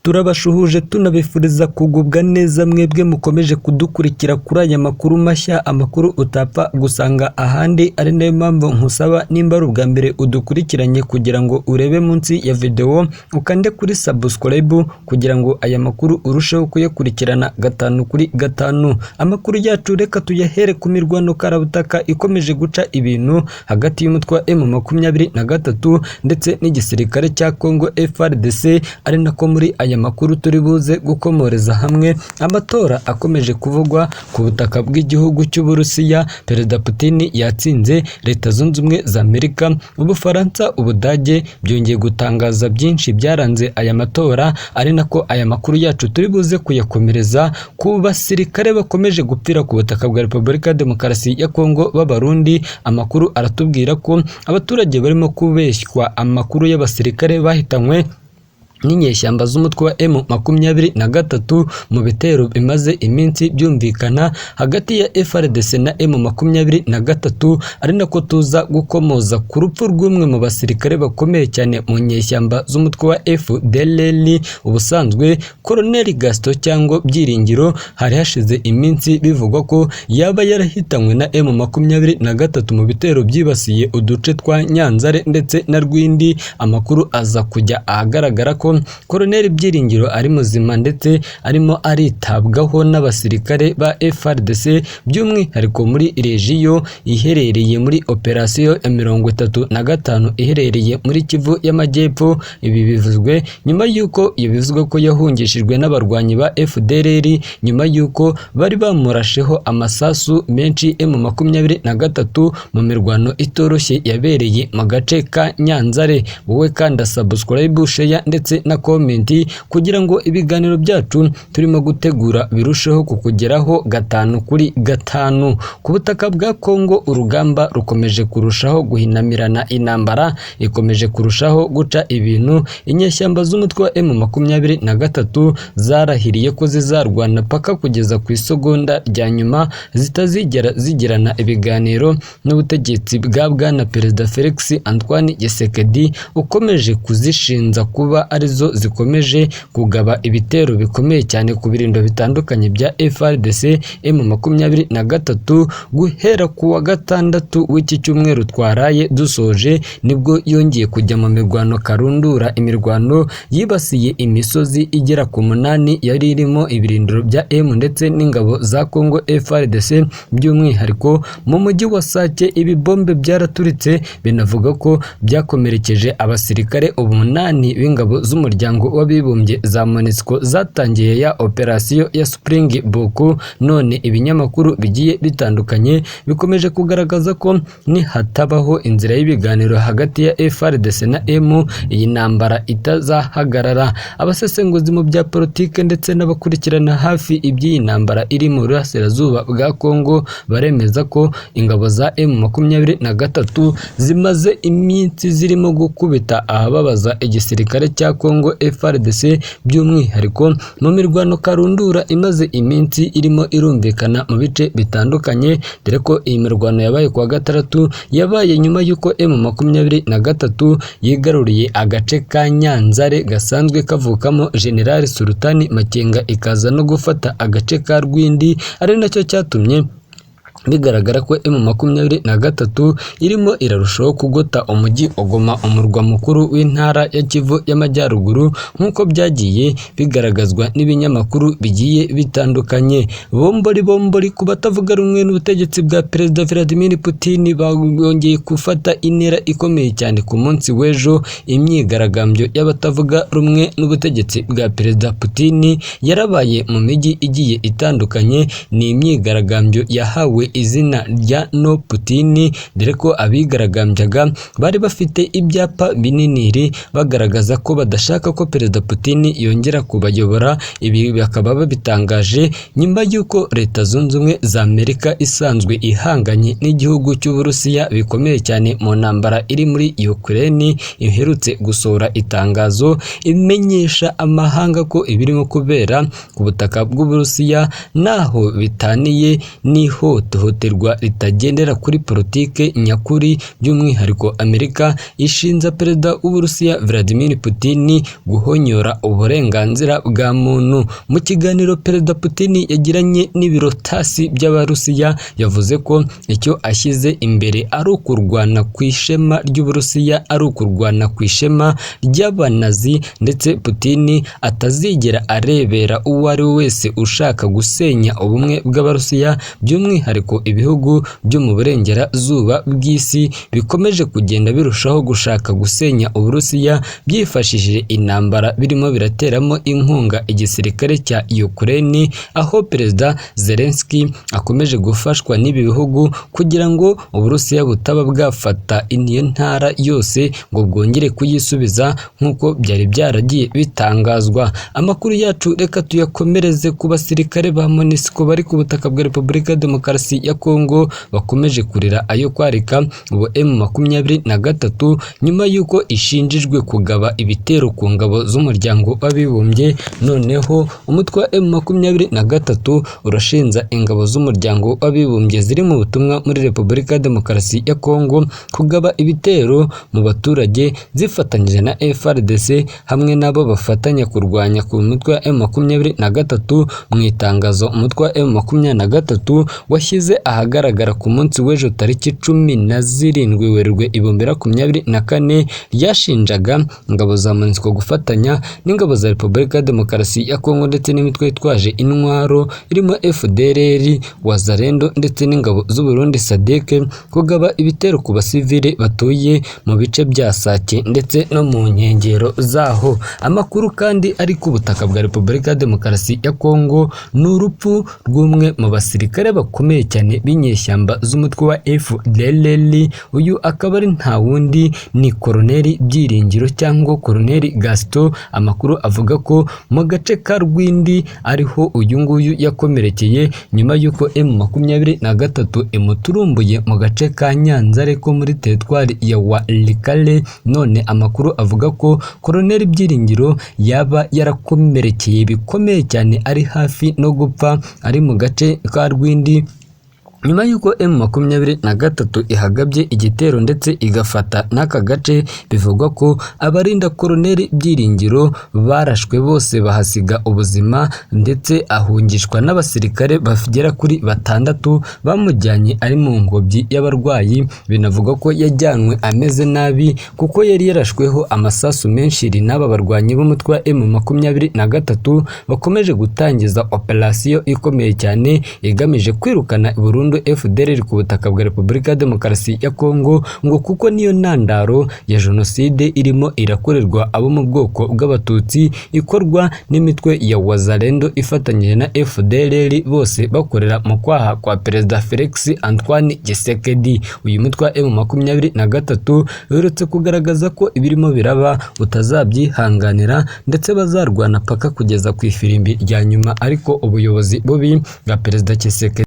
Turabashuhuje tunabifuriza kugubwa neza mwebwe mukomeje kudukurikira kuri aya makuru mashya, amakuru utapfa gusanga ahandi, ari nayo mpamvu nkusaba nimba ari ubwa mbere udukurikiranye kugira ngo urebe munsi ya videwo ukande kuri subscribe kugira ngo aya makuru urusheho kuyakurikirana gatanu kuri gatanu. Amakuru yacu reka tuyahere ku mirwano karabutaka ikomeje guca ibintu hagati y'umutwe wa M23 ndetse n'igisirikare cya Congo FARDC, ari nako muri aya makuru turi buze gukomoreza hamwe amatora akomeje kuvugwa ku butaka bw'igihugu cy'Uburusiya. Perezida Putin yatsinze Leta Zunze Ubumwe za Amerika, Ubufaransa, Ubudage byongeye gutangaza byinshi byaranze aya matora, ari nako aya makuru yacu turi buze kuyakomereza ku basirikare bakomeje gupfira ku butaka bwa Repubulika ya Demokarasi ya Kongo b'Abarundi. Amakuru aratubwira ko abaturage barimo kubeshywa amakuru y'abasirikare bahitanywe n'inyeshyamba z'umutwe wa M23 mu bitero bimaze iminsi byumvikana hagati ya FARDC na M23, ari nako tuza gukomoza ku rupfu rw'umwe mu basirikare bakomeye cyane mu nyeshyamba z'umutwe wa FDLR ubusanzwe Colonel Gaston cyangwa Byiringiro. Hari hashize iminsi bivugwa ko yaba yarahitanywe na M23 mu bitero byibasiye uduce twa Nyanzare ndetse na Rwindi. Amakuru aza kujya ahagaragara ko Colonel Byiringiro ari muzima ndetse arimo aritabwaho n'abasirikare ba FARDC, by'umwihariko muri regiyo iherereye muri operasiyo ya 35 iherereye muri Kivu y'Amajyepfo. Ibi bivuzwe nyuma y'uko bivuzwe ko yahungishijwe n'abarwanyi ba FDLR nyuma y'uko bari bamurasheho amasasu menshi M23 mu mirwano itoroshye yabereye mu gace ka Nyanzare. Wowe kanda subscribe, share ndetse na comment kugira ngo ibiganiro byacu turimo gutegura birusheho kukugeraho gatanu kuri gatanu. Ku butaka bwa Kongo urugamba rukomeje kurushaho guhinamirana, intambara ikomeje kurushaho guca ibintu. Inyeshyamba z'umutwe wa M23 zarahiriye ko zizarwana paka kugeza ku isegonda rya nyuma, zitazigera zigirana ibiganiro n'ubutegetsi bwa Bwana Perezida Felix Antoine Tshisekedi ukomeje kuzishinza kuba arizo zikomeje kugaba ibitero bikomeye cyane ku birindo bitandukanye bya FARDC M23. Guhera ku wa gatandatu w'iki cyumweru twaraye dusoje, nibwo yongeye kujya mu mirwano karundura, imirwano yibasiye imisozi igera ku 8 yari irimo ibirindiro bya M ndetse n'ingabo za Congo FARDC, by'umwihariko mu mujyi wa Sake. Ibibombe byaraturitse, binavuga ko byakomerekeje abasirikare 8 b'ingabo z'umuryango w'abibumbye za MONUSCO zatangiye ya operasiyo ya Springbok. None ibinyamakuru bigiye bitandukanye bikomeje kugaragaza ko nihatabaho inzira y'ibiganiro hagati ya FARDC na M, iyi ntambara itazahagarara. Abasesenguzi mu bya politike ndetse n'abakurikirana hafi iby'iyi ntambara iri mu burasirazuba bwa Kongo baremeza ko ingabo za M23 zimaze iminsi zirimo gukubita ahababaza igisirikare cya Congo FARDC, by'umwihariko mu mirwano karundura imaze iminsi irimo irumvikana mu bice bitandukanye, dore ko iyi mirwano yabaye kuwa gatandatu, yabaye nyuma y'uko M23 yigaruriye agace ka Nyanzare gasanzwe kavukamo General Sultani Makenga, ikaza no gufata agace ka Rwindi, ari nacyo cyatumye bigaragara ko M23 irimo irarushaho kugota umujyi wa Goma, umurwa mukuru w'intara ya Kivu y'Amajyaruguru, nk'uko byagiye bigaragazwa n'ibinyamakuru bigiye bitandukanye. Bombori bombori ku batavuga rumwe n'ubutegetsi bwa Perezida Vladimir Putin bongeye gufata intera ikomeye cyane ku munsi w'ejo. Imyigaragambyo y'abatavuga rumwe n'ubutegetsi bwa Perezida Putin yarabaye mu mijyi igiye itandukanye. Ni imyigaragambyo yahawe izina rya No Putin, dore ko abigaragambyaga bari bafite ibyapa binini bagaragaza ko badashaka ko Perezida Putin yongera kubayobora. Ibi bakaba babitangaje nyuma y'uko Leta Zunze Ubumwe za Amerika isanzwe ihanganye n'igihugu cy'Uburusiya bikomeye cyane mu ntambara iri muri Ukraine iherutse gusohora itangazo imenyesha amahanga ko ibirimo kubera ku butaka bw'Uburusiya naho bitaniye n'ihohoterwa ihohoterwa ritagendera kuri politike nyakuri. By'umwihariko Amerika ishinja Perezida w'Uburusiya Vladimir Putin guhonyora uburenganzira bwa muntu. Mu kiganiro Perezida Putin yagiranye n'ibiro TASS by'Abarusiya, yavuze ko icyo ashyize imbere ari ukurwana ku ishema ry'Uburusiya, ari ukurwana ku ishema ry'abanazi, ndetse Putin atazigera arebera uwo ari we wese ushaka gusenya ubumwe bw'Abarusiya, by'umwihariko ibihugu byo mu burengerazuba bw'isi bikomeje kugenda birushaho gushaka gusenya Uburusiya byifashishije intambara birimo birateramo inkunga igisirikare cya Ukraine, aho Perezida Zelensky akomeje gufashwa n'ibi bihugu kugira ngo Uburusiya butaba bwafata iyo ntara yose ngo bwongere kuyisubiza nk'uko byari byaragiye bitangazwa. Amakuru yacu reka tuyakomereze ku basirikare ba MONUSCO bari ku butaka bwa Repubulika ya Demokarasi ya Kongo bakomeje kurira ayo kwarika. Ubu M23 nyuma y'uko ishinjijwe kugaba ibitero ku ngabo z'umuryango w'abibumbye, noneho umutwe wa M23 urashinja ingabo z'umuryango w'abibumbye ziri mu butumwa muri Repubulika ya Demokarasi ya Kongo kugaba ibitero mu baturage zifatanyije na FARDC hamwe n'abo bafatanya kurwanya ku mutwe wa M23. Mu itangazo umutwe wa M23 washyize ahagaragara ku munsi w'ejo tariki 17 Werurwe 2024, ryashinjaga ingabo za MONUSCO gufatanya n'ingabo za Repubulika ya Demokarasi ya Kongo ndetse n'imitwe yitwaje intwaro irimo FDLR, Wazalendo ndetse n'ingabo z'u Burundi SADC kugaba ibitero ku basivile batuye mu bice bya Sake ndetse no mu nkengero zaho. Amakuru kandi ari ku butaka bwa Repubulika ya Demokarasi ya Kongo ni urupfu rw'umwe mu basirikare bakomeye cyane b'inyeshyamba z'umutwe wa FDLR. Uyu akaba ari nta wundi ni Koloneli Byiringiro cyangwa Koloneli Gaston. Amakuru avuga ko mu gace ka Rwindi ariho uyu nguyu yakomerekeye nyuma y'uko M23 imuturumbuye mu gace ka Nyanzare ko muri teritwari ya Walikale. None amakuru avuga ko Koloneli Byiringiro yaba yarakomerekeye bikomeye cyane, ari hafi no gupfa, ari mu gace ka Rwindi nyuma y'uko M23 ihagabye igitero ndetse igafata n'aka gace. Bivugwa ko abarinda Koloneli Byiringiro barashwe bose bahasiga ubuzima, ndetse ahungishwa n'abasirikare bagera kuri 6 bamujyanye ari mu ngobyi y'abarwayi. Binavugwa ko yajyanwe ameze nabi kuko yari yarashweho amasasu menshi n'aba barwanyi b'umutwe wa M23 bakomeje gutangiza operasiyo ikomeye cyane igamije kwirukana burundu FDLR ku butaka bwa Repubulika ya Demokarasi ya Kongo, ngo kuko niyo ntandaro ya jenoside irimo irakorerwa abo mu bwoko bw'Abatutsi ikorwa n'imitwe ya Wazalendo ifatanyije na FDLR, bose bakorera mu kwaha kwa Perezida Felix Antoine Tshisekedi. Uyu mutwe wa M23 uherutse kugaragaza ko ibirimo biraba utazabyihanganira ndetse bazarwana paka kugeza ku ifirimbi rya nyuma, ariko ubuyobozi bubi bwa Perezida Tshisekedi